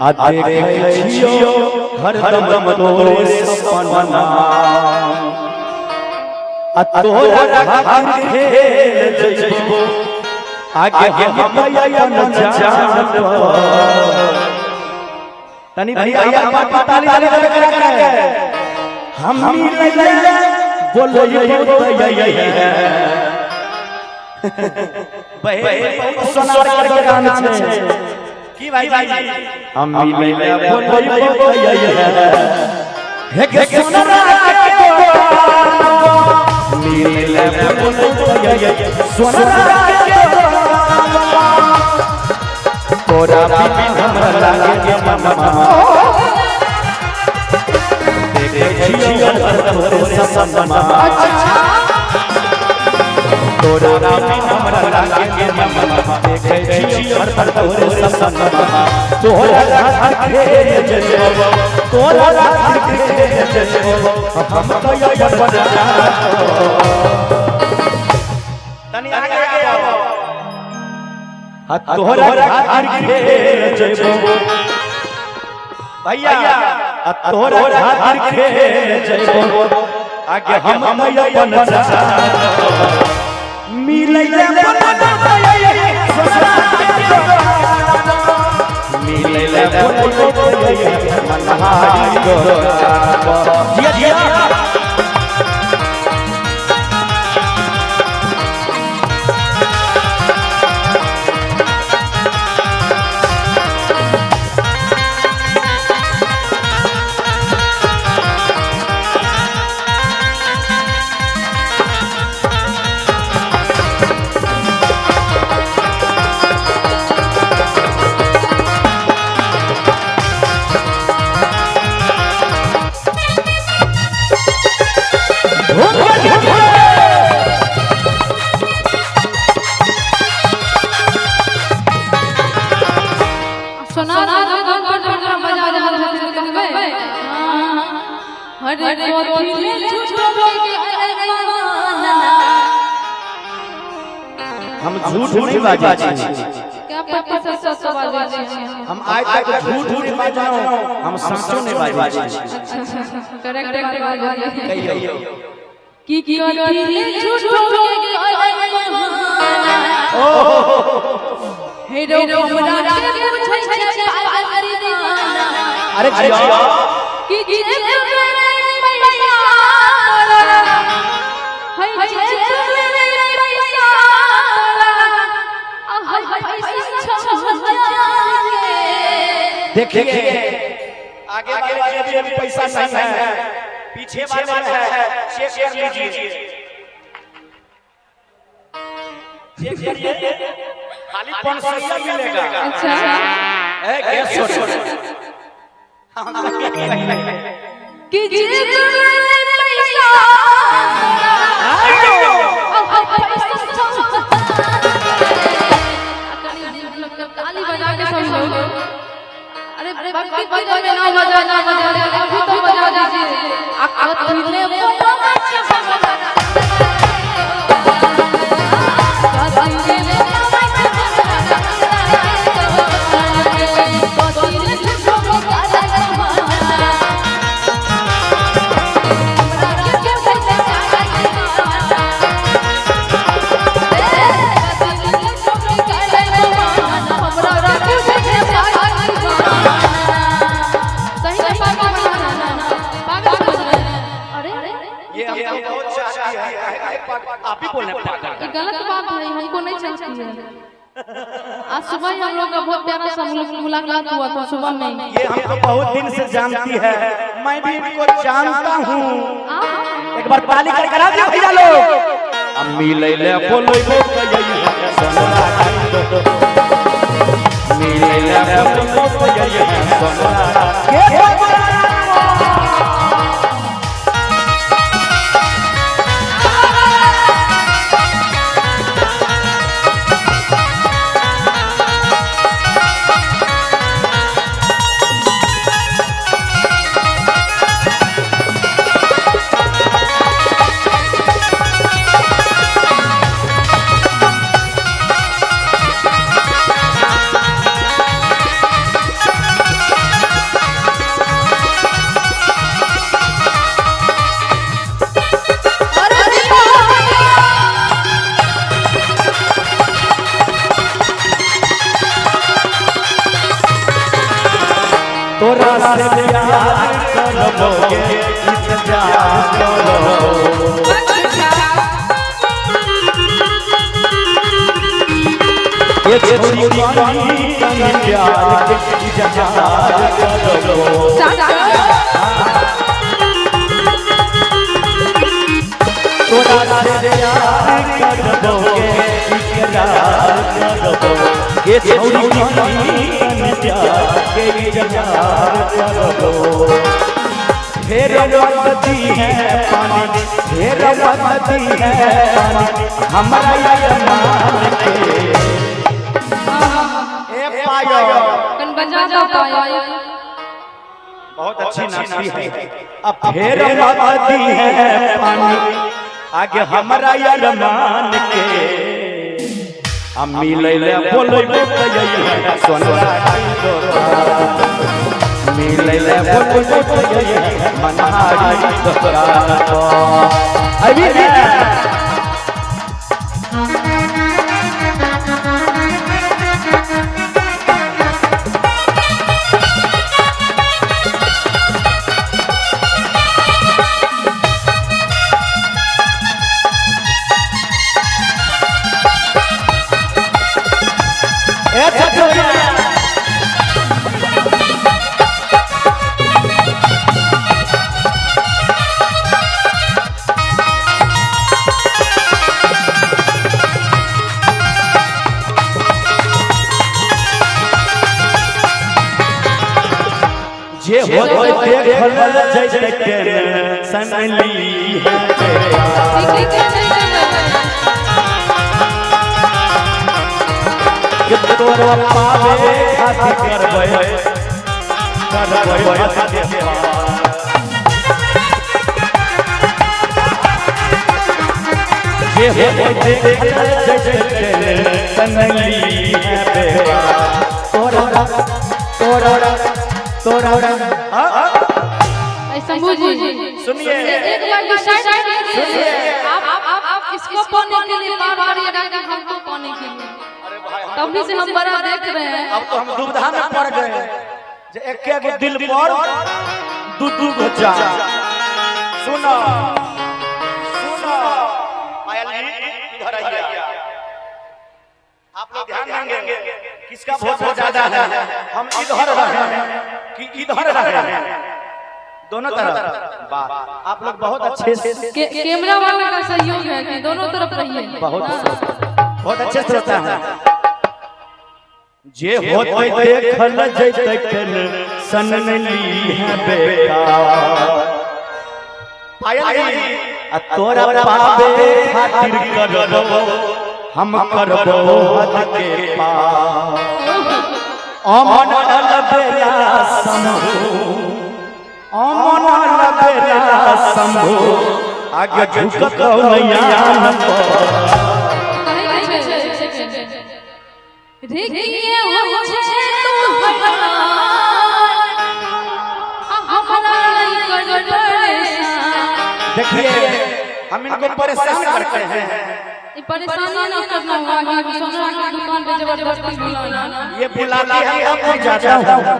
आ देखै छियौ हरदम तोरे सपनमा आ तोरा खातिर खेल जइबो आगे हम अपन जान तनी भैया हमर पताली ताली ताली करा करा के हम मिलैले बोलैबो तैयै है बहे सोनार के दुकान छै की भाई हम मिलैले बोलैबो तैयै है हे के सोनार के दुकान मिलैले बोलैबो तैयै सोनार के दुकान तोरा बिन हमरा लागे मनमा देखै छियौ हरदम तोरे सपनमा तोरा बिन हमरा लागे मनमा देखै छियौ हरदम तोरे सपनमा तोरा खातिर खेल जइबो तोरा खातिर खेल जइबो हम तो अपन तनी आगे आओ तोरा खातिर खेल जइबो भैया तोरा खातिर खेल जइबो आगे हम अपन मिलैले मिलैले मनहारी जिया जिया सोनार के दुकान पर हमरा मजा आ रहल छै कहबै हरे कथी ले झूठो के अरमाना हम झूठ नहीं बाजै छी क्या प्रतिशत सच बाजै छी हम आइ तक झूठ नहीं बाजलहुँ हम साँचो नहीं बाजै छी अच्छा करेक्ट बाजै कहियौ की कथी ले झूठो के अरमाना हे रो हमरा के पूछै छै पागल दीवाना अरे जिया कि जेब में पैसा है जेब में पैसा आ है पैसा छह के देखिए आगे वाले जेब में पैसा नहीं है पीछे वाले में है चेक कर लीजिए चेक करिए खाली 500 मिलेगा अच्छा ए गैस छोड़ कि जेब में पैसा आ पैसा छह ताली बजा के सब लोग अरे भक्ति भजन में ना बजा ना बजा अभी तो बजा दीजिए आ कथी ले बोलो सही में पागल बना पागल बना अरे ये हमको बहुत चाहती है आप ही बोलने पागल ये गलत बात है हमको नहीं चलती है आज सुबह ही हम लोग का बहुत प्यारा सा मुलाकात हुआ था सुबह में ये हमको बहुत दिन से जानती है मैं भी इनको जानता हूँ आप एक बार ताली कर करा दियो भैया लोग मिलैले बोलैबो तैयै सोना मिलैले बोलैबो तैयै सोना के आ तोरा से प्यार करबोगे इंतजार करो। ये छोरी कनी कनी प्यार के इजहार करो। तोरा से प्यार करबोगे इकरार करबो। ये छोरी कनी कनी प्यार के इजहार करबो। फेर मत है पानी, फेर मत है पानी हमरा अरमान के। कन बजा दो पायल, बहुत अच्छी नाचती है। अब फेर मत है पानी आगे हमरा अरमान के। हम मिलैले बोलैबो कहियै सोनरा मिलैले बोलैबो कहियै मनहारी दोकान पर। अभी जे होते देखल जैते टेंशन ली है के तोरा पावे खातिर करबै करबै जे होते देखल जैते टेंशन ली है तोरा तोरा तोरा। शंभू जी सुनिए, एक बार डिसाइड कीजिए, आप आप इसको पाने के लिए बार बार ये कि हमको पाने के लिए। अरे भाई, तभी से हम बड़ा देख रहे हैं। अब तो हम दुविधा में पड़ गए जे एक एक दिल पर दू दू गो जान। सुनो सुनो पायल जी इधर आइए, आप लोग ध्यान देंगे किसका बहुत ज्यादा है। हम इधर रहे हैं कि इधर रहे हैं, दोनों तरफ बात। आप लोग बहुत अच्छे से कैमरा वाले का सहयोग है कि दोनों तरफ रहिए। बहुत बहुत अच्छे श्रोता हैं। जे होते देखल जैते टेंशन ली है बेकार। पायल जी आ तोरा पावे खातिर करबो हम करबो हद के पार। अमन अलबेला शंभू, अमन अलबेला शंभू आगे झुकत नैया पर। रिगिए हो छे तू हमरा नहीं कर परेशान। देखिए हम इनको परेशान करते हैं। ये परेशानी ना करना हुआ कि सोना की दुकान पे जबरदस्ती बुलाना। ये बुलाती है, अब मैं जाता हूँ।